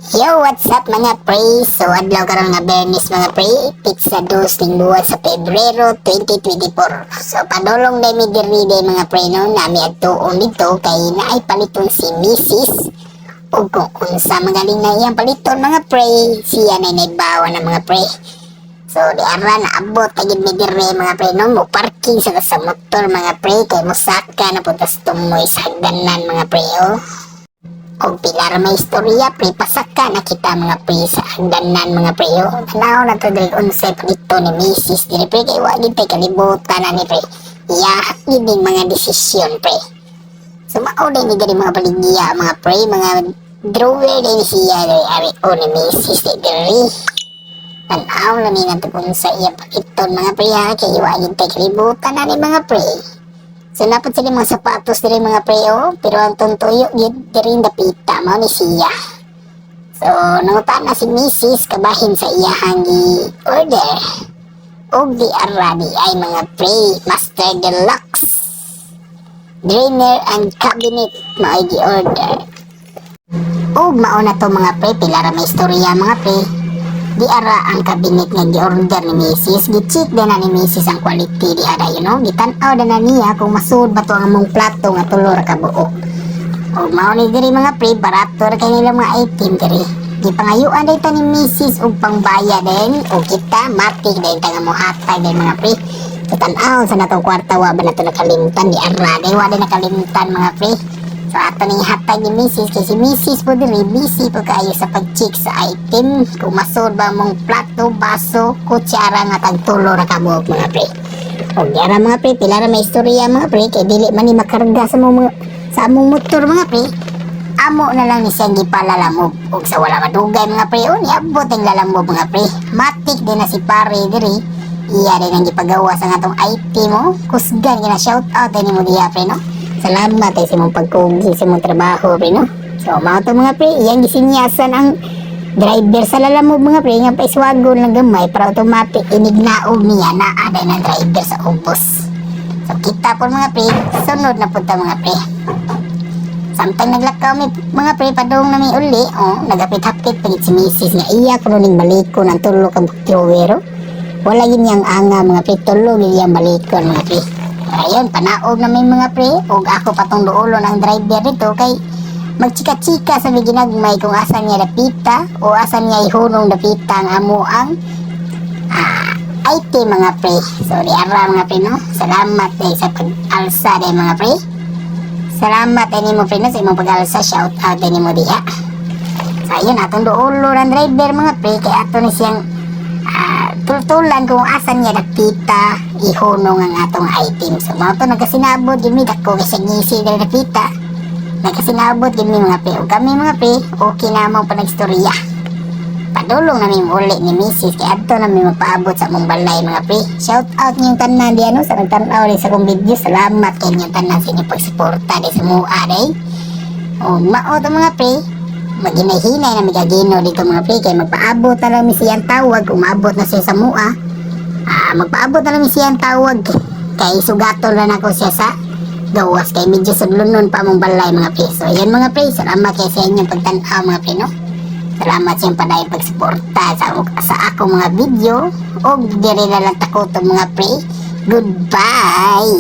Yo, what's up, mga pre? So adlaw karon nga Biyernes, mga pre, petsa 2 ning buwan sa Pebrero 2024. So padulong day mi diri day, mga pre, no, nami adtuon dito kay naay paliton si Mrs. Ug kung unsa magaling na iyang paliton, mga pre, siya na naibawa na, mga pre. So di ara naabot na gid mi diri, mga pre, no, mo parking sa motor, mga pre, kay mosaka na punta sa tumoy sa hagdanan, mga pre, oh. Og pila ra may istorya, pre, pasaka na kita, mga pre, sa hagdanan, mga pre, oh. Tanaw na to diri unsay palito ni Mrs. diri, pre, kay wa gid tay kalibutan na ni, pre. Iya gid ning mga desisyon, pre. So mao din ni diri mga baligya, mga pre, mga drawer din siya diri ari o ni Mrs. diri. Tanaw na ni nato kung sa iya paliton, mga pre, ha, kay wa gid tay kalibutan na ni, mga pre. So napod sila mga sapatos diri, mga pre, oh, pero ang tuntuyo gid diri dapita mao ni siya. So nangutan na si Mrs. kabahin sa iyahang gi-order. Og di ara di ay, mga pre, Master Deluxe drainer and cabinet mao gi-order. Og mao na to, mga pre, pila ra may istorya, mga pre. Di ara ang cabinet nga gi-order ni Mrs. Gi-check din na ni Mrs. ang quality diha dayon, no. Gitan-aw na niya kung masud ba to ang among plato nga tulo ra ka buok. Og mao ni diri, mga pre, barato ra kay nila mga item diri. Gipangayuan day ta ni Mrs. og pangbayad din og kita matik din ta nga mohatag din, mga pre. So tan-aw sa natong kwarta, wa ba nato nakalimtan? Di ara day wa day nakalimtan, mga pre. So ato ning hatag ni Mrs. kay si Mrs. po diri busy po kaayo sa pag-check sa item kung masud ba mong plato, baso, kutsara nga tag tulo ra ka buok, mga pre. Og di ara, mga pre, pila ra may istorya, mga pre, kay dili man ni makarga sa mong mga, sa among motor, mga pre. Amo na lang ni siyang gipalalamove ug sa wala madugay, mga pre, o niabot ang Lalamove, mga pre. Matik din na si pare diri. Iya din ang gipagawa sa atong IT mo. Kusgan gina shout out din mo diha, pre, no. Salamat ay sa imong pagkugi sa imong trabaho, pre, no. So mao to, mga pre, iyang gisinyasan ang driver sa Lalamove, mga pre, nga paiswagon lang gamay para automatic inignaog niya na aday ng driver sa ubos. So kita po, mga pre, sunod na punta, mga pre. Samtang naglakaw mi, mga pre, padung na mi uli, oh, nagapit-hapit pagit si Mrs. nga iya kuno ning balikon ang tulo ka drawer, oh. Wala yun niyang anga, mga pre, tulo gid iyang balikon, mga pre. Ayun, panaog na mi, mga pre, ug ako patong duolon ang driver dito kay magchika-chika sa mi ginagmay kung asa niya dapita o asa niya ihunong dapita ang amo ang IT, mga pre. So di ara, mga pre, no. Salamat eh sa pag-alsa day, mga pre. Salamat ay nimo, pre, no, sa imong pag-alsa, shout out ay nimo diha. So ayun, atong duolo ng driver, mga pre, kay ato ni siyang tultulan kung asa niya dapita ihunong ang atong item. So mao to, nagkasinabot gid mi, dako kay siya ngisi diri dapita. Nagkasinabot gid mi, mga pre. Ug kami, mga pre, okay na mo pa nagstorya. Padulong na mi uli ni Mrs. kay adto na mi magpaabot sa among balay, mga pre. Shout out niyong tanan di ano sa nagtan-aw rin sa akong video. Salamat kay inyong tanan sa inyong pagsuporta di sa mua day. O mao to, mga pre. Maghinay-hinay na migagino dito, mga pre, kay magpaabot na lang mi siyang tawag, umabot na siya sa mua. Magpaabot na lang mi siyang tawag kay sugaton na nako siya sa gawas kay medyo sudlonon pa among balay, mga pre. So ayan, mga pre, salamat kay sa inyong pagtan-aw, mga pre, no. Salamat sa iyong padayon pagsuporta sa akong mga video. Og diri na lang takoto, mga pre. Goodbye!